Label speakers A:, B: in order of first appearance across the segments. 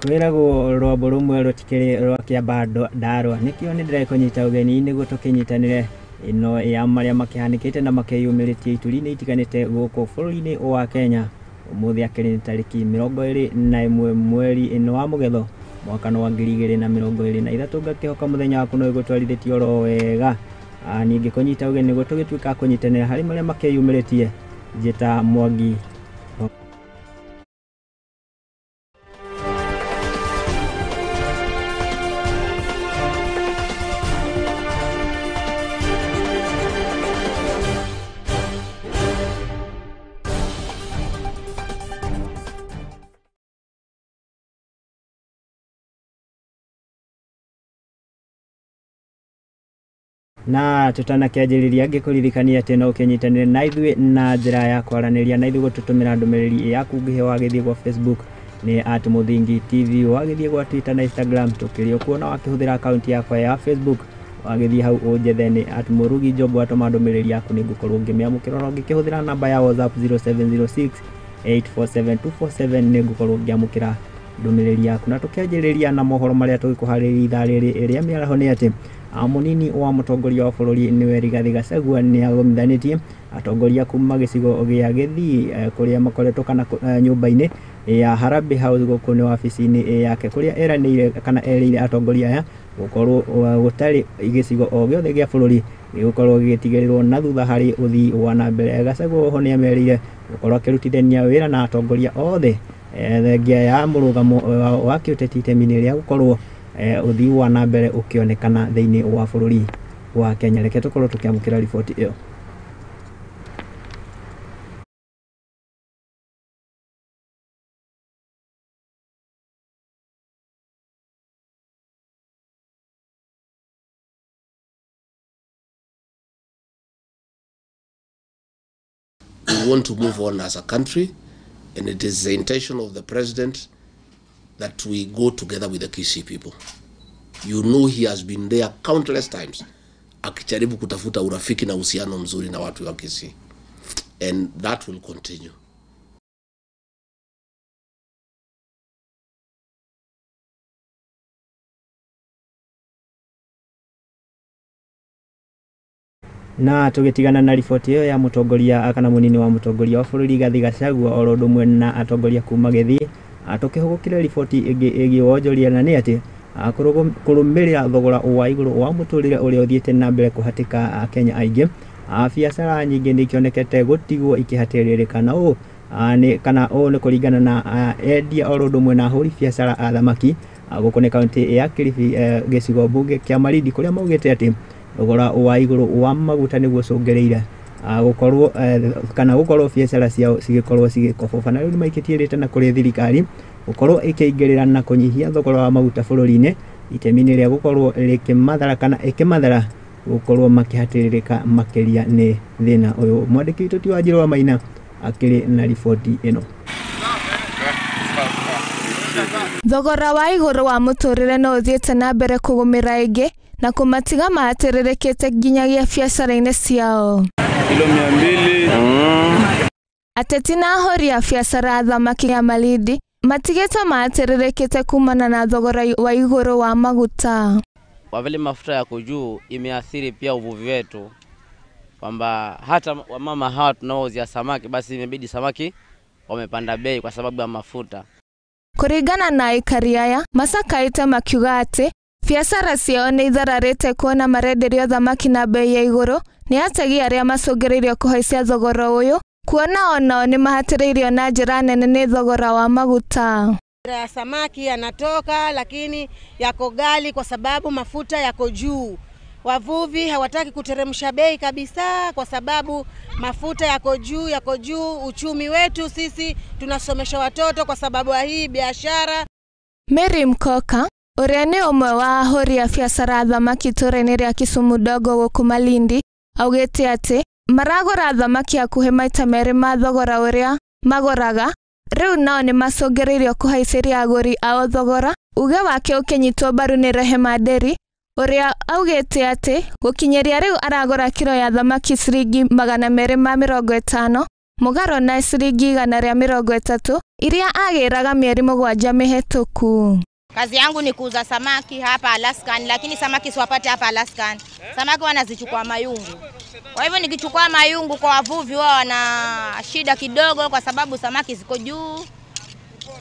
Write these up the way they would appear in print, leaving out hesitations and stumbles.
A: Kwĩragwo rwambo rũmwe rũtikĩrĩ rwa kĩamba ndarwa, nĩkĩo nĩ ndĩrekũnyita ũgeni nĩguo tũkĩnyitanĩre ĩno ya marĩa makĩhanĩkĩte na makĩyumĩrĩtie ituri-inĩ itiganĩte gũkũ bũrũri-inĩ wa Kenya. Ũmũthĩ akĩrĩ nĩ tarĩki 21 mweri ĩno wa Mũgetho mwaka wa 2023. Ngakĩhoka mũthenya waku no ĩgũtwarithĩtie oro wega. Ningĩ kũnyita ũgeni nĩguo tũgĩtuĩka a kũnyitanĩra harĩ marĩa makĩyumĩrĩtie. Njĩta Mwangi. Na tutanakĩanjĩrĩria ngĩkũririkania atĩ no ũkĩnyitanĩre na ithuĩ na njĩra ya kwaranĩria na ithuĩ gũtũtũmĩra ndũmĩrĩri yaku ngĩhe wagĩthiĩ gwa Facebook nĩ at Mũthingi TV, wagĩthiĩ gwa Twitter na Instagram tũkĩrĩ o kuo, na wakĩhũthĩra akaunti yakwa ya Facebook wagĩthiĩ hau ũnjethe nĩ at Mũrugi Job, watũma ndũmĩrĩri yaku nĩ ngũkorwo ngĩmĩamũkĩra. Ona ũngĩkĩhũthĩra namba ya WhatsApp 0706 847 247 nĩ ngũkorwo ngĩamũkĩra ndũmĩrĩri yaku. Na tũkĩanjĩrĩria na mohoro marĩa tũgĩkũharĩrĩria ithaa rĩrĩ rĩa mĩaraho nĩ atĩ mũnini wa mũtongoria wa bũrũri nĩwe Rigathĩ Gachagua nĩ agomithanĩtie atongoria kuma gĩcigo gĩa Gĩthii kũrĩa makoretwo kana nyũmba-inĩ ya Harambee House gũkũ nĩ wabici-inĩ yake, kũrĩa eranĩire kana erĩire atongoria aya gũkorwo gũtarĩ gĩcigo o gĩothe gĩa bũrũri gĩgũkorwo gĩgĩtigĩrĩrwo na thutha harĩ ũthii wa na mbere. Gachagua oho nĩ amerĩire gũkorwo akĩrutithania wĩra na atongoria othe thengia ya mũrũgamo wa kĩũteti itemi-inĩ rĩa gũkorwo ũthii wa na mbere ũkĩonekana thĩinĩ wa bũrũri wa Kenya. Reke tũkorwo tũkĩamũkĩra riboti ĩyo.
B: We want to move on as a country, and it is the intention of the president that we go together with the Kisii people. You know he has been there countless times akijaribu kutafuta urafiki na uhusiano mzuri na watu wa Kisii, and that will continue.
A: Na tũgĩtigana na riboti ĩyo ya mũtongoria kana mũnini wa mũtongoria wa bũrũri Rigathĩ Gachagua oro ũndũ ũmwe na atongoria kuma Gĩthii, tũkĩhũgũkĩra riboti ĩngĩ ĩgiĩ wonjoria, na nĩ atĩ kũrũmĩrĩra thogora wa igũrũ wa mũtũrĩre ũrĩa ũthiĩte na mbere kũhatĩka Akenya aingĩ, biacara nyingĩ nĩ ikĩonekete gũtigwo ikĩhatĩrĩrĩka, na ũũ kana ũũ nĩ kũringana na endia oro ũndũ ũmwe na ahũri biacara a thamaki gũkũ nĩ kaũntĩ ya Kilifi, gĩcigo mbunge kĩa Malindi, kũrĩa maugĩte atĩ thogora wa igũrũ wa maguta nĩguo ũcũngĩrĩire gũkorwo kana gũkorwo biacara ciao cigĩkorwo cigĩkoboba. Na rĩu nĩ maikĩtie rĩtana kũrĩ thirikari gũkorwo ĩkĩingĩrĩra na kũnyihia thogora wa maguta bũrũri-inĩ, itemi-inĩ rĩa gũkorwo rĩkĩmathara kana ĩkĩmathara gũkorwo makĩhatĩrĩrĩka makĩria nĩ thĩna ũyũ. Mwandĩki witũ ti Wanjirũ wa Maina akĩrĩ na riboti ĩno.
C: Thogora wa igũrũ wa mũtũrĩre no ũthiĩte na mbere kũgũmĩra aingĩ na kũmatiga mahatĩrĩrĩkĩte nginyagia biacara-inĩ ciao.
D: Kilo 200.
C: Ateti na ahũri a biacara a thamaki ya Malindi matigĩtwo mahatĩrĩrĩkĩte kumana na thogora wa igũrũ wa maguta.
E: Kwa vile mafuta yako juu imeathiri pia uvuvi wetu, kwamba hata wamama hawa tunaouzia samaki basi imebidi samaki wamepanda bei kwa sababu ya mafuta.
C: Kũringana na aikari aya macakaĩte makiuga atĩ biacara ciao nĩ ithararĩte kuona marenderio thamaki na bei ya igũrũ nĩ ategi arĩa macũngĩrĩirio kũhaicia thogora ũyũ, kuona onao nĩ mahatĩrĩirio na njĩra nene nĩ thogora wa maguta.
F: Ya samaki yanatoka lakini yako ghali kwa sababu mafuta yako juu. Wavuvi hawataki kuteremsha bei kabisa kwa sababu mafuta yako juu, yako juu. Uchumi wetu sisi tunasomesha watoto kwa sababu ya hii biashara.
C: Mary Mkoka ũrĩa nĩ ũmwe wa ahũri a biacara a thamaki itũũra-inĩ rĩa Kisumu ndogo gũkũ Malindi augĩte atĩ maragũra thamaki hakuhĩ maita merĩ ma thogora ũrĩa magũraga, rĩu nao nĩ macũngĩrĩirio kũhaicĩria agũri ao thogora. Uge wake ũkĩnyitwo mbaru nĩ Rehema Nderi ũrĩa augĩte atĩ gũkinyĩria rĩu aragũra kiro ya thamaki ciringi 250 mũgarũ na ciringi 130 iria agĩraga mĩeri 7 mĩhetũku.
G: Kazi yangu ni kuuza samaki hapa Alaskan, lakini samaki siwapati hapa Alaskan. Samaki wanazichukua Mayungu. Kwa hivyo nikichukua Mayungu kwa wavuvi wao wana shida kidogo kwa sababu samaki ziko juu.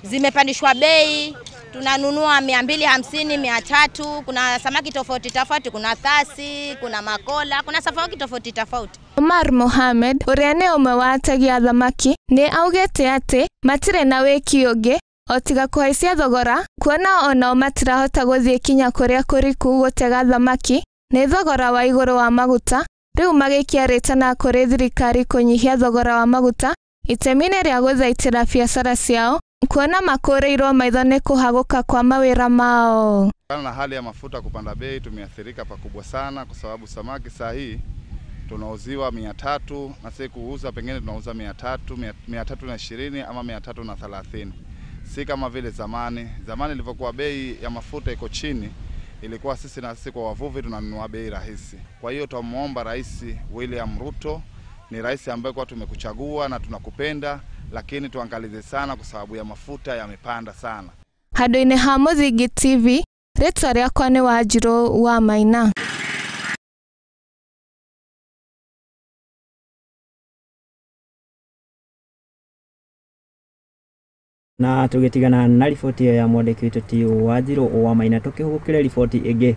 G: Zimepandishwa bei, tunanunua 250, 300, kuna samaki tofauti tofauti, kuna thasi, kuna makola, kuna samaki tofauti tofauti.
C: Omar Mohamed ũrĩa nĩ ũmwe wa ategi a thamaki nĩ augĩte atĩ matirĩ na wĩki ũngĩ o tiga kũhaicia thogora kuona onao matirahota gũthiĩ kinya kũrĩa kũriku gũtega thamaki nĩ thogora wa igũrũ wa maguta rĩu magĩikia rĩtana kũrĩ thirikari kũnyihia thogora wa maguta itemi-inĩ rĩa gũthaitĩra biacara ciao kuona makũrĩirwo maitho nĩ kũhagũka kwa mawĩra mao.
H: Na hali ya mafuta kupanda bei tumeathirika pakubwa sana kwa sababu samaki saa hii tunauziwa 300 na sisi kuuza pengine tunauza 300, 320 ama 330. Si kama vile zamani. Zamani ilivyokuwa bei ya mafuta iko chini, ilikuwa sisi na sisi kwa wavuvi tunanunua bei rahisi. Kwa hiyo tumuomba Rais William Ruto, ni rais ambaye kwa tumekuchagua na tunakupenda, lakini tuangalize sana kwa sababu ya mafuta yamepanda sana.
C: Handũ-inĩ ha Mũthingi TV, rĩtwa rĩakwa nĩ Wanjirũ wa Maina.
A: Na tũgĩtigana na riboti ya mwandĩki witũ ti Wanjirũ wa Maina tũkĩhũgũkĩre riboti ĩngĩ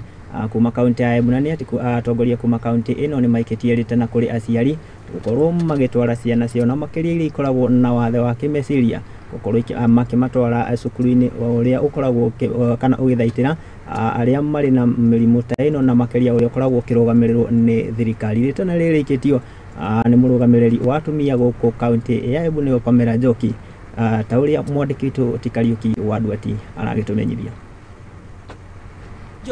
A: kuma kaunti ya Embu na nĩ atĩ atongoria kuma kaunti ĩno nĩ maikĩtie rĩtana kũrĩ aciari gũkorwo magĩtwara ciana ciao na makĩria iria ikoragwo na wathe wa kĩmeciria gũkorwo makĩmatwara cukuru-inĩ ũrĩa ũkoragwo kana ũgĩthaitĩra arĩa marĩ na mĩrimũ ta ĩno na makĩria ũrĩa ũkoragwo ũkĩrũgamĩrĩrwo nĩ thirikari. Rĩtana rĩrĩ rĩikĩtio nĩ mũrũgamĩrĩri wa atumia gũkũ kaunti ya Embu nĩwe Pamela Njoki, ta ũrĩa mwandĩki witũ ti Kariuki wa Nduati aragĩtũmenyithia.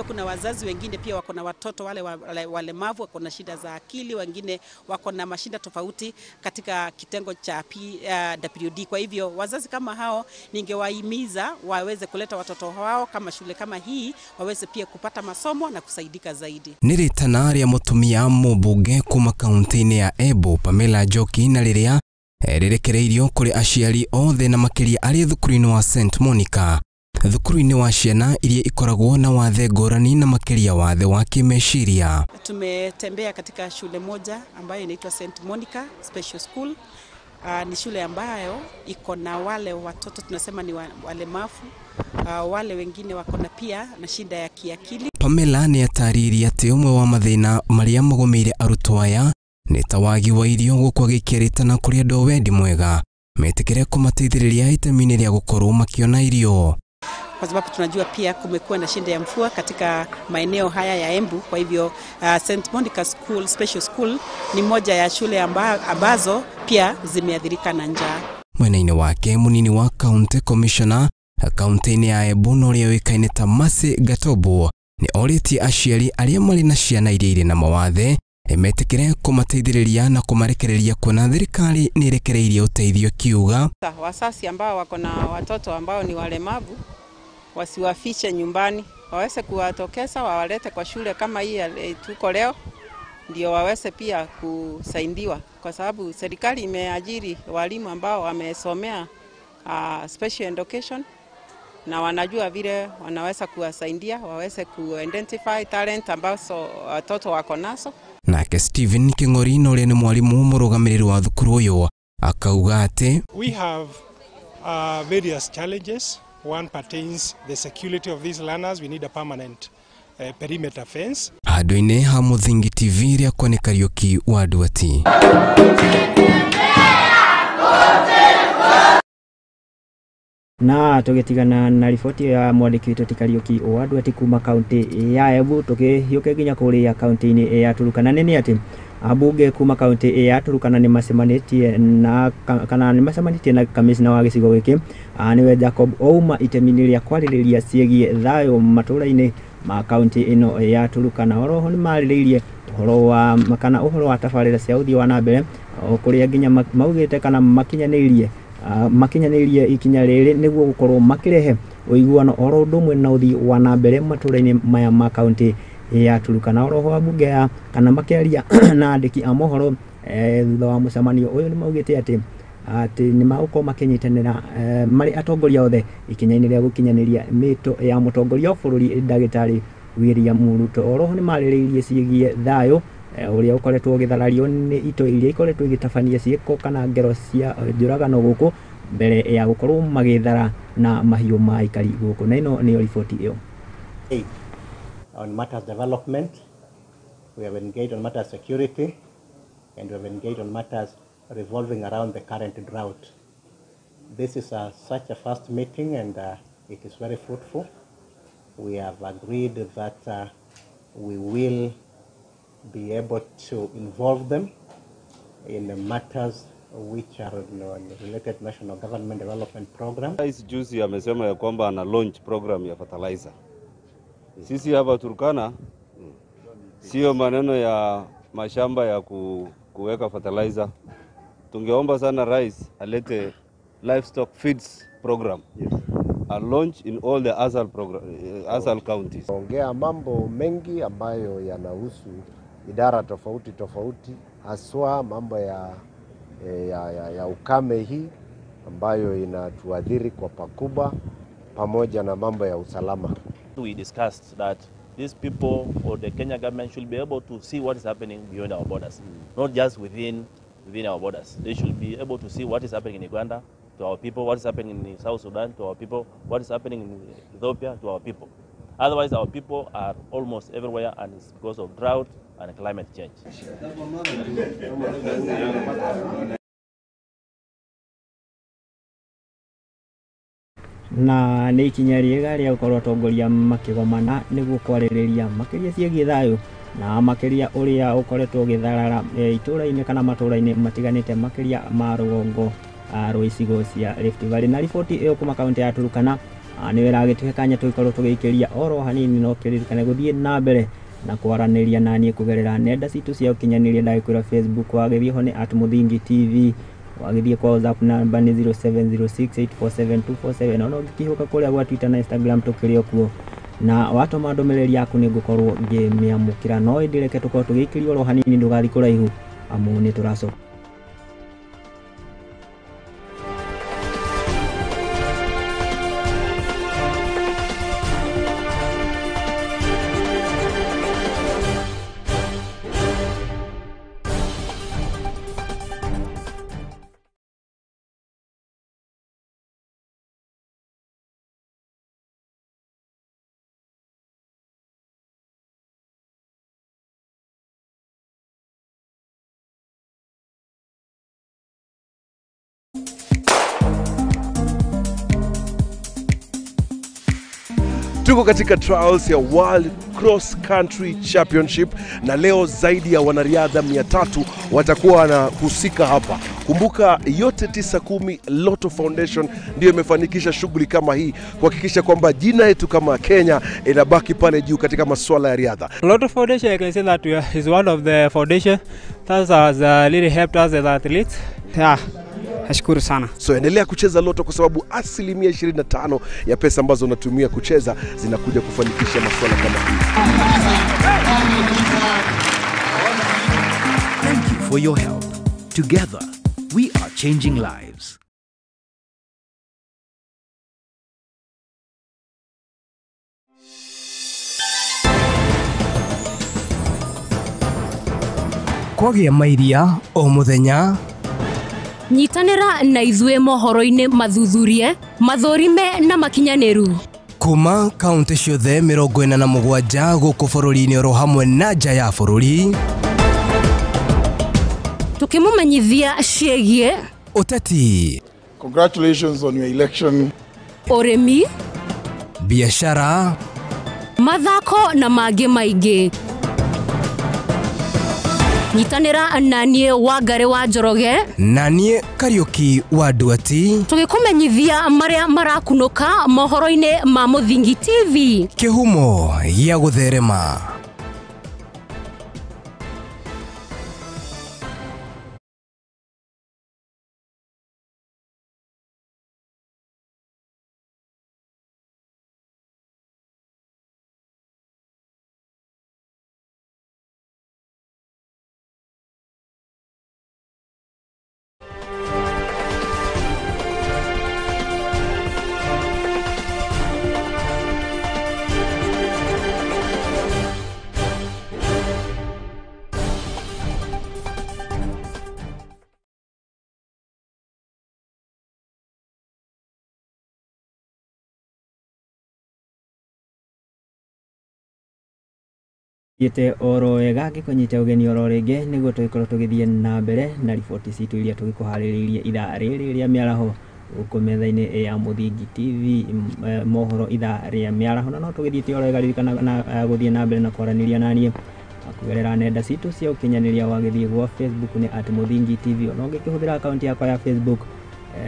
I: Kuna wazazi wengine pia wako na watoto wale walemavu, wako na shida za akili, wengine wako na mashinda tofauti katika kitengo cha PWD. Kwa hivyo wazazi kama hao ningewahimiza waweze kuleta watoto wao kama shule kama hii, waweze pia kupata masomo na kusaidika zaidi.
J: Nĩ rĩtana rĩa mũtumia mũmbunge kuma kaunti-inĩ ya Embu Pamela Njoki na rĩrĩa rĩrekereirio kũrĩ aciari othe na makĩria arĩ thukuru-inĩ wa St Monica, thukuru-inĩ wa ciana iria ikoragwo na wathe ngũrani na makĩria wathe wa kĩmeciria.
I: Tumetembea katika shule moja ambayo inaitwa St Monica Special School. Ni shule ambayo iko na wale watoto tunasema ni walemavu, wale wengine wako na pia na shida ya kiakili.
J: Pamela nĩ atarĩirie atĩ ũmwe wa mathĩna marĩa magũmĩire arutwo aya nĩ ta wagi wa irio gũkũ agĩikia rĩtana kũrĩ andũ a wendi mwega metĩkĩre kũmateithĩrĩria itemi-inĩ rĩa gũkorwo makĩona irio.
I: Kwa sababu tunajua pia kumekuwa na shida ya mvua katika maeneo haya ya Embu. Kwa hivyo St Monica School Special School ni moja ya shule ambazo pia zimeathirika na njaa.
J: Mwena-inĩ wake munini wa county commissioner kaunti-inĩ ya Embu na ũrĩa ũĩkaine ta Mercy Gatobo nĩ orĩtie aciari arĩa marĩ na ciana iria irĩ na mawathe metĩkĩre kũmateithĩrĩria na kũmarekereria kuona thirikari nĩ ĩrekereirie ũteithio, kiuga
K: wasasi ambao wako na watoto ambao ni walemavu wasiwafiche nyumbani, waweze kuwatokeza wawalete kwa shule kama hii tuko leo, ndio waweze pia kusaidiwa, kwa sababu serikali imeajiri walimu ambao wamesomea special education na wanajua vile wanaweza kuwasaidia waweze ku-identify talent ambazo watoto wako nazo.
J: Nake Stephen King'ori na ũrĩa nĩ mwalimu mũrũgamĩrĩri wa thukuru ũyũ akauga atĩ
L: we have various challenges. One pertains the security of these learners. We need a permanent perimeter fence.
J: Handũ-inĩ ha Mũthingi TV rĩakwa nĩ Kariũki wa Nduati.
A: Na tũgĩtigana na riboti ya mwandĩki witũ ti Kariũki wa Nduati kuma kaunti ya Embu tũkĩhiũke nginya kũrĩa kaunti-inĩ ya Turukana. Nĩ atĩ ambunge kuma kaunti ya Turukana nĩ macemanĩtie na kana nĩ macemanĩtie na kamishna wa gĩcigo gĩkĩ nĩwe Jacob Ouma itemi-inĩ rĩa kwarĩrĩria ciĩgiĩ thayũ matũũra-inĩ ma kaunti ĩno ya Turukana. Oroho nĩ marĩrĩirie ũhoro wa kana ũhoro wa tabarĩra cia ũthii wa na mbere kũrĩa nginya maugĩte kana makinyanĩirie ikinya rĩrĩ nĩguo gũkorwo makĩrehe ũiguano oro ũndũ ũmwe na ũthii wa na mbere matũũra-inĩ maya ma kaunti ya Turukana. Oroho ambunge ya kana makĩaria na andĩki a mohoro thutha wa mũcemanio ũyũ nĩ maugĩte atĩ atĩ nĩ magũkorwo makĩnyitanĩra marĩ atongoria othe ikinya-inĩ rĩa gũkinyanĩria mĩto ya mũtongoria wa bũrũri ndagĩtarĩ William Ruto. Oroho nĩ marĩrĩirie ciĩgiĩ thayũ ũrĩa ũkoretwo ũgĩtharario nĩ itoi iria ikoretwo igĩtabania ciĩko kana ngero cia njũragano gũkũ mbere ya gũkorwo magĩthara na mahiũ ma aikari gũkũ. Na ĩno nĩyo riboti ĩyo.
M: On matters development, we have engaged on matters security, and we have engaged on matters revolving around the current drought. This is such a first meeting, and it is very fruitful. We have agreed that we will be able to involve them in the matters which are related national government development program.
D: Rais juzi amesema ya kwamba ana launch program ya fertilizer. Sisi hapa Turkana sio maneno ya mashamba ya kuweka fertilizer. Tungeomba sana rais alete livestock feeds program. Yes. A launch in all the ASAL program, ASAL counties.
N: Ongea mambo mengi ambayo yanahusu idara tofauti tofauti, haswa mambo ya ukame hii ambayo inatuadhiri kwa pakubwa, pamoja na mambo ya usalama.
O: We discussed that these people or the Kenya government should be able to see what is happening beyond our borders, not just within our borders. They should be able to see what is happening in Uganda to our people, what is happening in South Sudan to our people, what is happening in Ethiopia to our people. Otherwise, our people are almost everywhere, and it's because of drought and climate change.
A: Na nĩ ikinya rĩega rĩa gũkorwo atongoria makĩgomana nĩguo kwarĩrĩria makĩria ciĩgiĩ thayũ na makĩria ũrĩa ũkoretwo ũgĩtharara itũũra-inĩ kana matũũra-inĩ matiganĩte makĩria ma rũgongo rwa icigo cia Rift Valley. Na riboti ĩyo kuma kaunti ya Turkana nĩyo ĩragĩtũhe kanya tũgĩkorwo tũgĩikĩria oro hanini, no kĩririkane gũthiĩ na mbere na kwaranĩria naniĩ kũgerera nenda citũ cia ũkinyanĩria ndagĩkwĩra Facebook wagĩthiĩ ho nĩ @Muthingi TV, wagĩthiĩ kwa WhatsApp namba nĩ 0706847247, ona ũngĩkĩhũka kũrĩa gwa Twitter na Instagram tũkĩrĩ o kuo, na watũma ndũmĩrĩri yaku nĩ ngũkorwo ngĩmĩamũkĩra. No ĩndĩ reke tũkorwo tũgĩikĩria oro hanini, ndũgathiĩ kũraihu amu nĩ tũracoka.
P: Tuko katika trials ya World Cross Country Championship na leo zaidi ya wanariadha 300 watakuwa wanahusika hapa. Kumbuka yote 9-10 Lotto Foundation ndio imefanikisha shughuli kama hii kuhakikisha kwamba jina yetu kama Kenya inabaki pale juu katika masuala ya riadha.
Q: Lotto Foundation, I can say that is one of the foundation that has really helped us as athletes. Yeah. Nashukuru sana.
P: So endelea kucheza Lotto kwa sababu 25% ya pesa ambazo unatumia kucheza zinakuja kufanikisha masuala kama hii.
R: Thank you for your help. Together, we are changing lives.
J: Kwagĩa mairia o muthenya,
S: nyitanĩra na ithuĩ mohoro-inĩ mathuthurie, mathũrime na makinyanĩru
J: kuma kaunti ciothe 47 gũkũ bũrũri-inĩ oro hamwe na nja ya bũrũri,
S: tukĩmũmenyithia ciĩgiĩ
J: ũteti.
T: Congratulations on your election.
S: Ũrĩmi,
J: biashara,
S: mathako na mangĩ maingĩ. Nyitanĩra na niĩ Wangari wa Njoroge
J: na niĩ Kariuki wa Nduati,
S: tũgĩkũmenyithia marĩa marakunũka mohoro-inĩ ma Muthingi TV,
J: kĩhumo gĩa gũtherema.
A: Thiĩte oro wega ngĩkũnyita ũgeni oro rĩngĩ nĩguo tũgĩkorwo tũgĩthiĩ na mbere na riboti citũ iria tũgĩkũharĩrĩirie ithaa rĩrĩ rĩa mĩaraho gũkũ metha-inĩ ya Mũthingi TV, mohoro ithaa rĩa mĩaraho. Na no tũgĩthiĩte oro wega, ririkana na gũthiĩ na mbere na kwaranĩria naniĩ kũgerera nenda citũ cia ũkinyanĩria. Wagĩthiĩ gwa Facebook nĩ @MũthingiTV, ona ũngĩkĩhũthĩra akaunti yakwa ya Facebook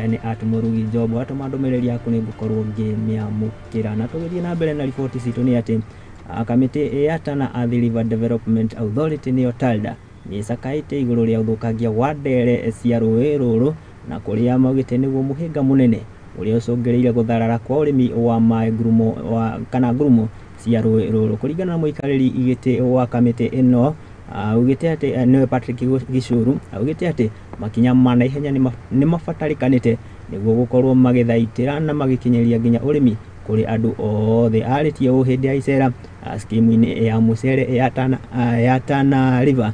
A: nĩ @MũrugiJob, watũma ndũmĩrĩri yaku nĩ ngũkorwo ngĩmĩamũkĩra. Na tũgĩthiĩ na mbere na riboti citũ nĩ atĩ kamĩtĩ ya Tana Athi River Development Authority, nĩyo TALDA, nĩ ĩcakaĩte igũrũ rĩa ũthũkangia wa ndere cia rũĩ rũrũ, na kũrĩa maugĩte nĩguo mũhĩnga mũnene ũrĩa ũcũngĩrĩire gũtharara kwa ũrĩmi wa maĩ ngurumo wa, kana ngurumo cia rũĩ rũrũ. Kũringana na mũikarĩri gĩtĩ wa kamĩtĩ ĩno, augĩte atĩ nĩwe Patrick Gicuru, augĩte atĩ makinya ma naihenya nĩ mabatarĩkanĩte nĩguo gũkorwo magĩthaitĩra na magĩkinyĩria nginya ũrĩmi kũrĩ andũ othe. Arĩtie ũũ hĩndĩ ya icera skimu-inĩ ya mũcere ya Tana River,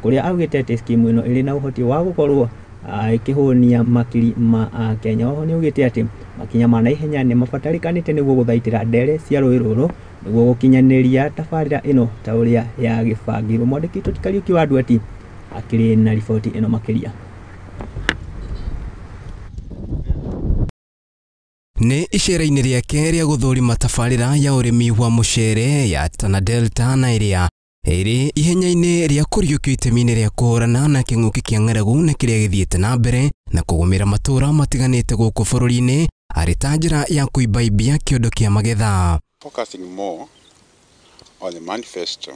A: kũrĩa augĩte atĩ skimu ĩno ĩrĩ na ũhoti wa gũkorwo ĩkĩhũnia makiri ma Akenya. Oho nĩ augĩte atĩ makinya ma naihenya nĩ mabatarĩkanĩte nĩguo gũthaitĩra ndere cia rũĩ rũrũ nĩguo gũkinyanĩria tabarĩra ĩno ta ũrĩa yagĩbangirwo. Mwandĩki witũ ti Kariũki wa Nduati akĩrĩ na riboti ĩno makĩria.
J: Nĩ icera-inĩ rĩake rĩa gũthũrima tabarĩra ya ũrĩmi wa mũcere ya Tana Delta, na ĩrĩa ĩrĩ ihenya-inĩ rĩa kũriũkio itemi-inĩ rĩa kũhũrana na kĩng'ũki kĩa ng'aragu na kĩrĩa gĩthiĩte na mbere na kũgũmĩra matũũra matiganĩte gũkũ bũrũri-inĩ arĩ ta njĩra ya kũimbaimbia kĩondo kĩa magetha.
T: Focusing more on the manifesto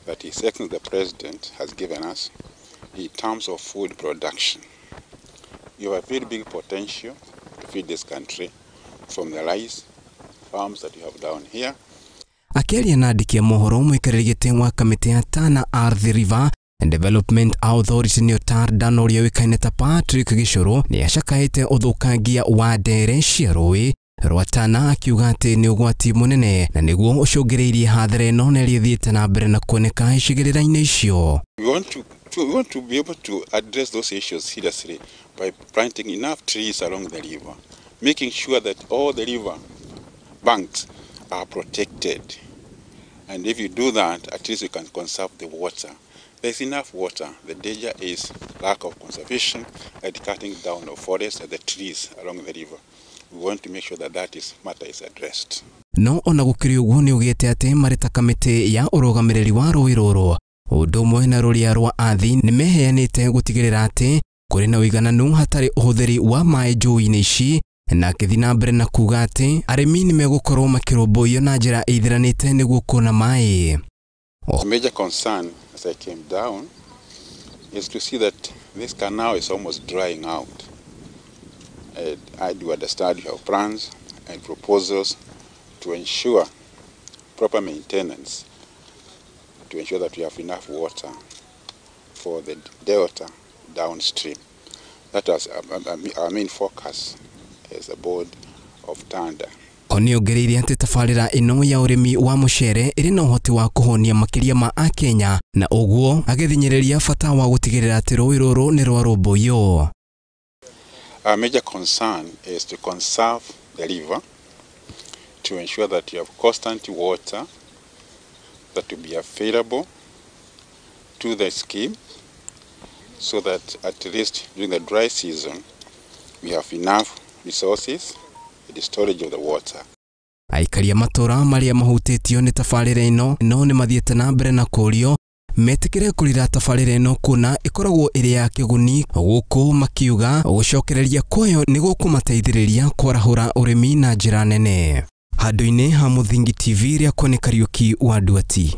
T: that His Excellency the President has given us in terms of food production. You have a very big potential to feed this country from the rice farms that you have down here.
J: Akĩaria na andĩki a mohoro, mũikarĩri gĩtĩ wa kamĩtĩ ya Tana Athi River Development Authority, nĩyo TARDA, na ũrĩa ũĩkaine ta Patrick Gĩcũrũ, nĩ acakaĩte ũthũkangia wa ndere cia rũĩ rwa Tana, akiuga atĩ nĩ ũgwati mũnene na nĩguo ũcũngĩrĩirie hathara ĩno na ĩrĩa ĩthiĩte na mbere na kuoneka icigĩrĩra-inĩ icio.
T: We want to be able to address those issues seriously by planting enough trees along the river, making sure that all the river banks are protected. And if you do that, at least you can conserve the water. There's enough water. The danger is lack of conservation and cutting down of forests and the trees along the river. We want to make sure that that is, matter is addressed.
J: No ona gũkĩrĩ ũguo, nĩ ugĩte atĩ marĩ ta kamĩtĩ ya ũrũgamĩrĩri wa rũĩ rũrũ ũndũ ũmwe na rũrĩa rwa Athi nĩ meheanĩte gũtigĩrĩra atĩ kũrĩ na ũigananu hatarĩ ũhũthĩri wa maĩ njũĩ-inĩ ici, na akĩthiĩ na mbere na kuga atĩ arĩmi nĩ megũkorwo makĩrũmbũiyo na njĩra ĩithiranĩte nĩguo kuona maĩ.
T: The major concern as I came down is to see that this canal is almost drying out. And I do understand you have plans and proposals to ensure proper maintenance, to ensure that we have enough water for the delta downstream. That was our main focus as a board of TANDA.
J: Nĩ ongereire atĩ tabarĩra ĩno ya ũrĩmi wa mũcere ĩrĩ na ũhoti wa kũhũnia makĩria ma Akenya, na ũguo agĩthinyĩrĩria bata wa gũtigĩrĩra atĩ rũĩ rũrũ nĩ rwarũmbũiyo.
T: Our major concern is to conserve the river, to ensure that you have constant water that will be available to the scheme, so that at least during the dry season we have enough resources in the storage of the water.
J: Aikari a matũra marĩa mahutĩtio nĩ tabarĩra ĩno no nĩ mathiĩte na mbere na kũũrio metĩkĩre kũrĩra tabarĩra ĩno, kuona ĩkoragwo ĩrĩ ya kĩguni gũkũ, makiuga gũcokereria kwayo nĩ gũkũmateithĩrĩria kwarahũra ũrĩmi na njĩra nene. Handũ-inĩ ha Mũthingi TV, rĩakwa nĩ Kariũki wa Nduati.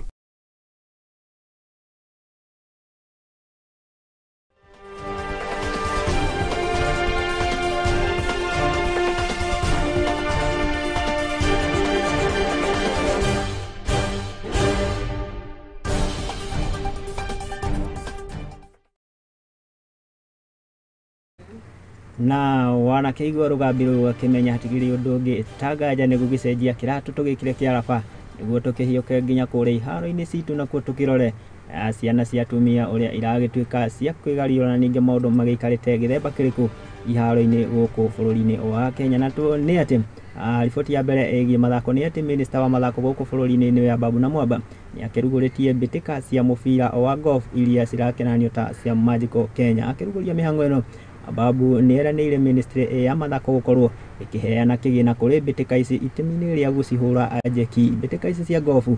A: Na wanakĩigua rũgambi rũu akĩmenya hatikĩrĩ ũndũ ũngĩ tanganja nĩ gũgĩcenjia kĩratũ tũgĩkire kĩaraba nĩguo tũkĩhiũke nginya kũrĩa iharo-inĩ citũ, nakuo tũkĩrore ciana cia atumia ũrĩa iragĩtuĩka cia kwĩgariũra, na ningĩ maũndũ magĩikarĩte gĩthemba kĩrĩkũ iharo-inĩ gũkũ bũrũri-inĩ wa Kenya. Na nĩ atĩ riboti ya mbere ĩgiĩ mathako nĩ atĩ minista wa mathako gũkũ bũrũri-inĩ nĩwe Ababu Namwamba Nĩ akĩrugũrĩtie mbĩtĩka cia mũbira wa golf iria cirakenanio ta cia Magical Kenya. Akĩrugũria mĩhang'o ĩno, Ababu nĩ eranĩire ministry ya mathako gũkorwo ĩkĩheana kĩgĩna kũrĩ mbĩtĩka ici itemi-inĩ rĩa gũcihũra njeki. Mbĩtĩka ici cia golf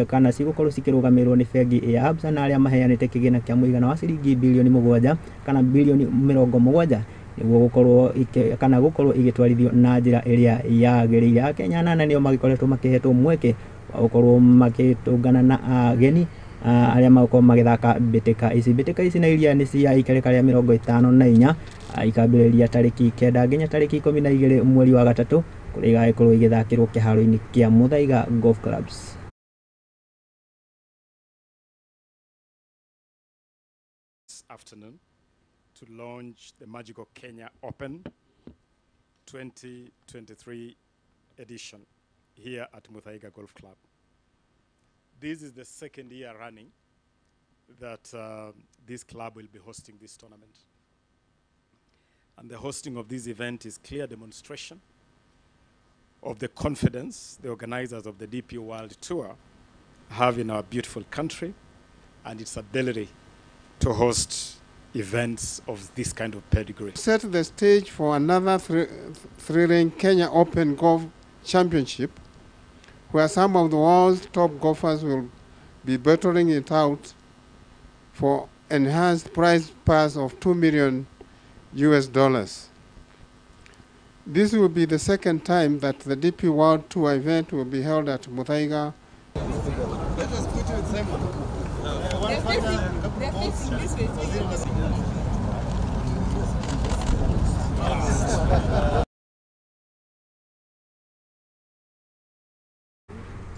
A: kana cigũkorwo cikĩrũgamĩrĩrwo nĩ bengi ya Absa na arĩa maheanĩte kĩgĩna kĩa mũigana wa ciringi bilioni 7 kana bilioni 70 nĩguo gũkorwo kana gũkorwo igĩtwarithio na njĩra ĩrĩa yagĩrĩire. Akenya 8 nĩo magĩkoretwo makĩhetwo mweke wa gũkorwo magĩtũngana na ageni arĩa magũkorwo magĩthaka mbĩtĩka ici. Mbĩtĩka ici na iria nĩ cia ikereka rĩa 54 ikambĩrĩria tarĩki 9 nginya tarĩki 12 mweri wa 3 kũrĩa igagĩkorwo igĩthakĩrwo kĩharo-inĩ kĩa Muthaiga Golf Clubs.
L: This afternoon to launch the Magical Kenya Open 2023 edition here at Muthaiga Golf Club. This is the second year running that this club will be hosting this tournament. And the hosting of this event is clear demonstration of the confidence the organizers of the DP World Tour have in our beautiful country and its ability to host events of this kind of pedigree.
U: Set the stage for another thrilling Kenya Open Golf Championship, where some of the world's top golfers will be battling it out for enhanced prize purse of $2 million. This will be the second time that the DP World Tour event will be held at Muthaiga.
V: Let us put you with Simon. They're facing this way.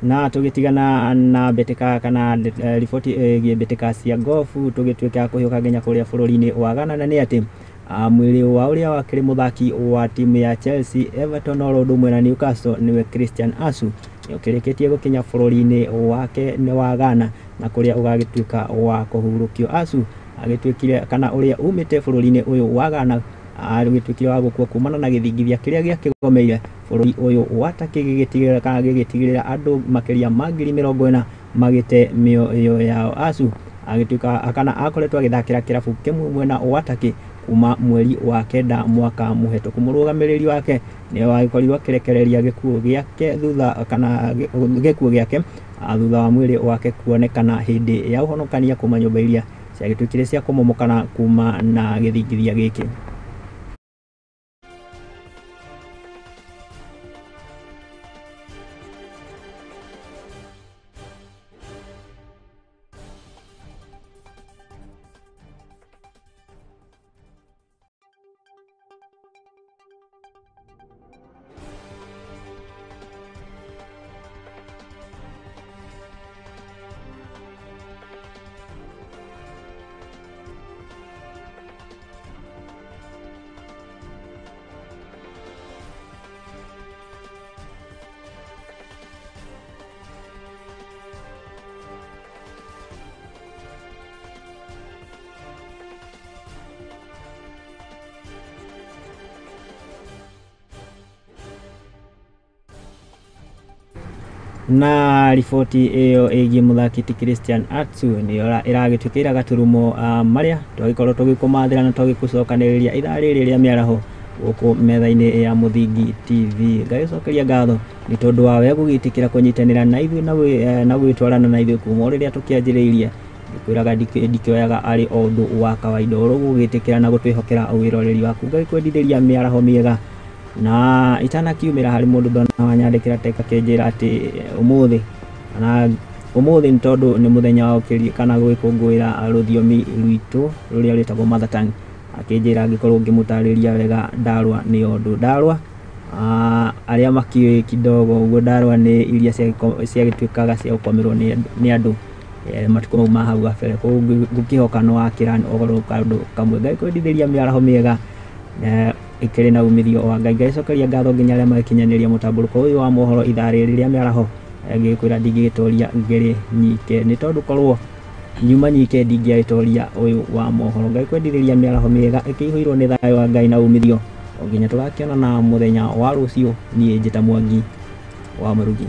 A: Na tũgĩtigana na mbĩtĩka kana riboti ĩgiĩ mbĩtĩka cia golf, tũgĩtuĩka kũhiũka nginya kũrĩa bũrũri-inĩ wa Ghana, na nĩ atĩ mwĩrĩ wa ũrĩa wakĩrĩ mũthaki wa timu ya Chelsea, Everton oro ũndũ ũmwe na Newcastle nĩwe Christian Atsu nĩ ũkĩrĩkĩtie gũkinya bũrũri-inĩ wake nĩ wa Ghana na kũrĩa ũgagĩtuĩka wa kũhurũkio. Atsu agĩtuĩkire kana ũrĩa umĩte bũrũri-inĩ ũyũ wa Ghana agĩtuĩkire wa gũkua kumana na gĩthingithia kĩrĩa gĩakĩgomeire bũrũri ũyũ wa Turkey gĩgĩtigĩrĩra kana gĩgĩtigĩrĩra andũ makĩria ma 40,000 magĩte mĩoyo yao. Atsu agĩtuĩka kana akoretwo agĩthakĩra kĩrabu kĩmwe mwena wa Turkey kuma mweri wa 9 mwaka mũhetũku. Mũrũgamĩrĩri wake nĩ wagĩkorirwo akĩrekereria gĩkuũ gĩake thutha kana gĩkuũ gĩake thutha wa mwĩrĩ wake kuonekana hĩndĩ ya ũhonokania kuma nyũmba iria ciagĩtuĩkire cia kũmomokana kuma na gĩthingithia gĩkĩ. Na riboti ĩyo ĩgiĩ mũthaki ti Christian Atsu nĩyo ĩragĩtuĩka gaturumo marĩa twagĩkorwo tũgĩkũmathĩra na twagĩkũcokanĩrĩria ithaa rĩrĩ rĩa mĩaraho gũkũ metha-inĩ ya Mũthingi TV. Ngagĩcokeria ngatho nĩ tondũ wa we gũgĩtĩkĩra kũnyitanĩra na ithuĩ na gwĩtwarana na ithuĩ kuma o rĩrĩa tũkĩanjĩrĩirie. Ndikwĩraga ndikĩoyaga arĩ o ũndũ wa kawaida oro gũgĩtĩkĩra na gũtwĩhokera wĩroreri waku. Ngagĩkwendithĩria mĩaraho mĩega na itanakiumĩra harĩ mũndũ ndona wanyandĩkĩra teka kĩnjĩra atĩ ũmũthĩ kana ũmũthĩ nĩ tondũ nĩ mũthenya wa ũkĩria kana gwĩkũngũĩra rũthiomi rwitũ rũrĩa rwĩtagwo mother tongue, akĩnjĩra angĩkorwo ngĩmũtarĩria wega ndarwa nĩ ũndũ ndarwa arĩa makĩũĩ kidogo ũguo ndarwa nĩ iria ciagĩtuĩkaga cia gũkomerwo nĩ andũ matukũ mau ma hau gabere. Koguo ngũkĩhoka nĩ wakĩra ũhoro kaũndũ kamwe. Ngagĩkwendithĩria mĩaraho mĩega ĩkĩrĩ na umithio wa Ngai. Ngagĩcokeria ngatho nginya arĩa magĩkinyanĩria mũtambũrũko ũyũ wa mohoro ithaa rĩrĩ rĩa mĩaraho, ngĩkwĩra ndingĩgĩtoria ngĩrĩ nyike nĩ tondũ korwo nyuma nyike ndingĩagĩtoria ũyũ wa mohoro. Ngagĩkwendithĩria mĩaraho mĩega ĩkĩihũirwo nĩ thayũ wa Ngai na umithio o nginya tũgakĩonana mũthenya wa rũciũ. Niĩ njĩta Mwangi wa Mũrugi.